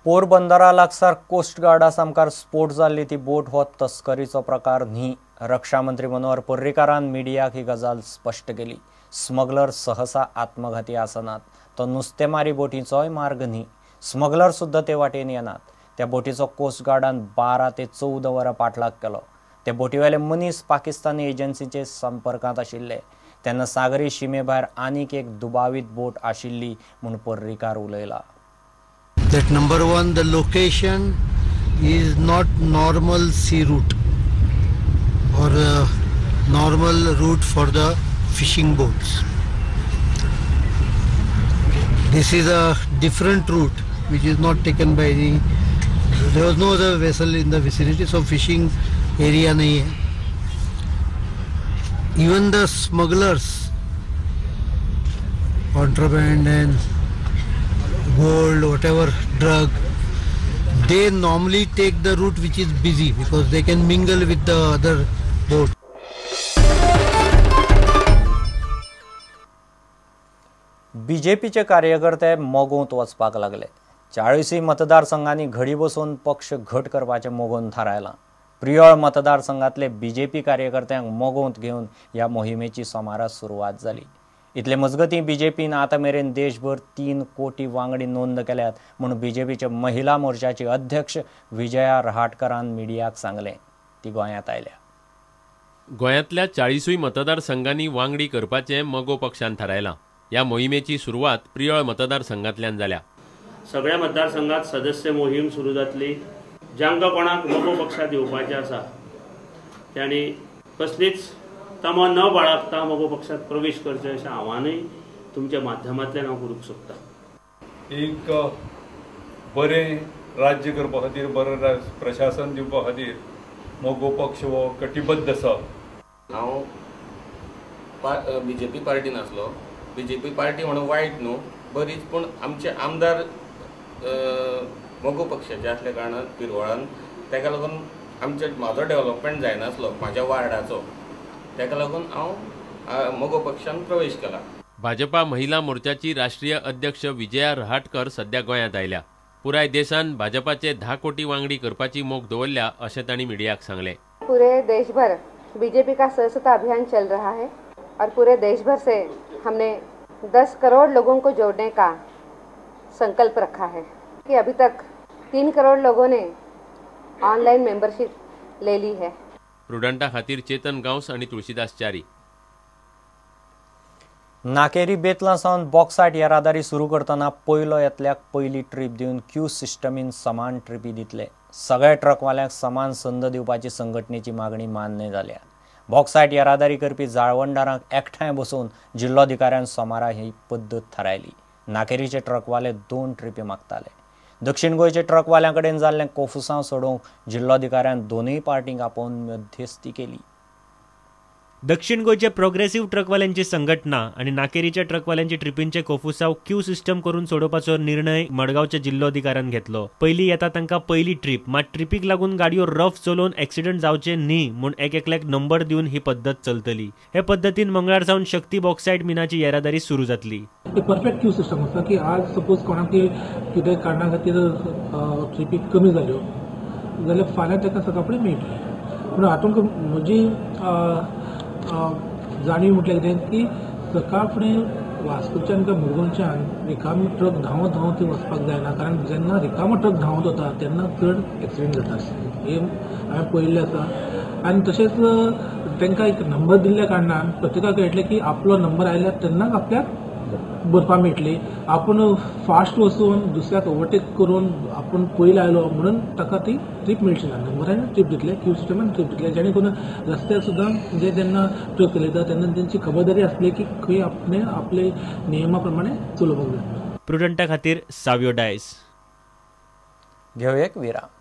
पोरबंदरा लागसार coast Garda सामकार स्फोट जाल्ली ती बोट हो तस्करीचो प्रकार न्ही. रक्षा मंत्री मनोहर पर्रीकारान मिडियाक ही गजाल स्पश्ट केली. स्मगलर सहसा आत्मघाती आसनात, तो नुस्तेमारी बोटीचोय मार्ग न्ही. स्मगलर सुद्दां ते वाटेन येनात. त्या बोटीचो कोस्ट गार्डान 12 ते 14 वरां पाठलाग केलो. ते बोटीवेले मनीस पाकिस्तानी एजन्सीचे संपर्कांत आशिल्ले. तेन्ना सागरी शिमे भायर आनीक एक दुबावीत बोट आशिल्ली म्हूण Parrikar उलयला. That number one, the location is not normal sea route or normal route for the fishing boats. This is a different route which is not taken by any. There was no other vessel in the vicinity, so fishing area nahi hai. Even the smugglers, contraband and gold, whatever drug, they normally take the route which is busy because they can mingle with the other boat. बीजेपीचे कार्यकर्ते मोगोंत वचपाक लागले. 40 मतदारसंघांनी घडी बसून पक्ष घट करपाचें मोगोन थारायलां. Priol मतदारसंघांतले BJP कार्यकर्त्यांक मोगोंत घेवन ह्या मोहिमेची सोमारा सुरवात जाली. इतले मजगतीं बीजेपीन आतां मेरेन देशभर 3 कोटी वांगडी नोंद केल्यात म्हूण बीजेपीचे महिला मोर्चाची अध्यक्ष विजया रहाटकरान मिडियाक सांगलें. ती गोंयांत आयल्या. गोंयांतल्या 40 मतदारसंघांनी वांगडी करपाचें मगो पक्षान थारायलां. ह्या मोहिमेची सुरवात प्रियोळ मतदारसंघांतल्यान जाल्या. सगळ्या मतदारसंघात सदस्य मोहीम सुरू जातली. जांकां कोणाक मगो पक्षांत येवपाचें आसा तांणी कसलीच तमा न बाळगता मगो पक्षात प्रवेश करचे अशें आव्हानूय तुमच्या माध्यमांतल्यान हांव करूंक सोदता. एक बरें राज्य करपा खातीर, बरें प्रशासन दिवपा खातीर मगो पक्ष हो कटिबद्ध आसा. हांव बीजेपी पार्टीन आसलो. बीजेपी पार्टी म्हणून वायट न्हू, बरीच, पूण आमचे आमदार मगो पक्षाचे आसल्या कारणान पिरवळान ताका लागून आमचे म्हाजो डेवलपमेंट जायनासलो म्हाज्या वार्डाचो, ताका लागून हांव मगो पक्षान प्रवेश केला. भाजपा महिला मोर्चाची राष्ट्रीय अध्यक्ष विजया रहाटकर सध्या गोंयांत आयल्या. पुराय देशान भाजपाचे 10 कोटी वांगडी करपाची मोख दवरल्या अशें तांणी मिडियाक सांगलें. पूरे देशभर बीजेपी का सदस्यता अभियान चल रहा है और पूरे देशभर से हमने 10 करोड़ लोगों को जोड़ने का संकल्प रखा है कि अभी तक 3 करोड़ लोगों ने ऑनलाइन मेंबरशिप ले ली है. प्रुडंटा खातीर चेतन गांवस आणि तुळशीदास च्यारी. नाकेरी बेतलां सावन बॉक्सायट येरादारी सुरू करतना पयलो येतल्याक पयली ट्रीप दिवन क्यू सिस्टमीन समान ट्रिपी दितले. सगळ्या ट्रकवाल्यांक समान संद दिवपाची संघटनेची मागणी मान्य जाल्या. बॉक्सायट येरादारी करपी जाळवणदारांक एकठांय बसोवन जिल्लोधिकाऱ्यान सोमारा ही पद्दत थारायली. नाकेरीचे ट्रकवाले 2 ट्रिपी मागताले. दक्षिण गोंयचे ट्रकवाल्यां कडेन जाल्लें कोफुसांव सोडोवंक जिल्लोधिकाऱ्यान दोनूय पार्टींक आपोवन मध्यस्थी केली. दक्षिण गोंयचे प्रोग्रेसिव्ह ट्रकवाल्यांची संघटना आनी नाकेरीच्या ट्रकवाल्यांची ट्रिपींचे कोफुसाव क्यू सिस्टम करून सोडोवपाचो निर्णय मडगांवच्या जिल्लोधिकाऱ्यान घेतलो. पयली येता तांकां पयली ट्रीप, मात ट्रिपीक लागून गाडयो रफ चलोवन एक्सिडंट जावचे न्ही म्हूण एक एकल्याक नंबर दिवन ही पद्दत चलतली. हे पद्दतीन मंगळार सावन शक्ती बॉक्सायट मिनाची येरादारी सुरू जातली. परफेक्ट क्यू सिस्टम आसा की आज सपोज कोणाक कितें कारणा खातीर ट्रिपी कमी जाल्यो जाल्यार फाल्यां ताका सकाळ फुडें मेळटली. पूण हातूंत म्हजी जाणीव म्हटल्यार कितें की सकाळ फुडें वास्कोच्यान काय मुरगुनच्यान रिकामी ट्रक धांवत धांवत वचपाक जायना, कारण जेन्ना रिकामो ट्रक धांवत वता तेन्ना चड एक्सिडंट जाता हें हांवें पळयल्लें आसा. आनी तशेंच तांकां एक नंबर दिल्ल्या कारणान प्रत्येकाक कळटलें की आपलो नंबर आयल्यार तेन्नाच आपल्याक भरपाक मेळटली. आपूण फास्ट वचून दुसऱ्याक ओवरटेक करून आपूण पयलीं आयलो म्हणून ताका ती ट्रीप मेळची ना. नंबरान ट्रीप दितले, क्यू सिस्टमान ट्रीप दितले, जेणे करून रस्त्यार सुद्दां जे जेन्ना ट्रक चलयता तेन्ना तेंची खबरदारी आसली की खंय आपणे आपले नियमा प्रमाणे चलोवपाक जाय. प्रुडंटा खातीर सावियो डायस. घेवया एक विराम.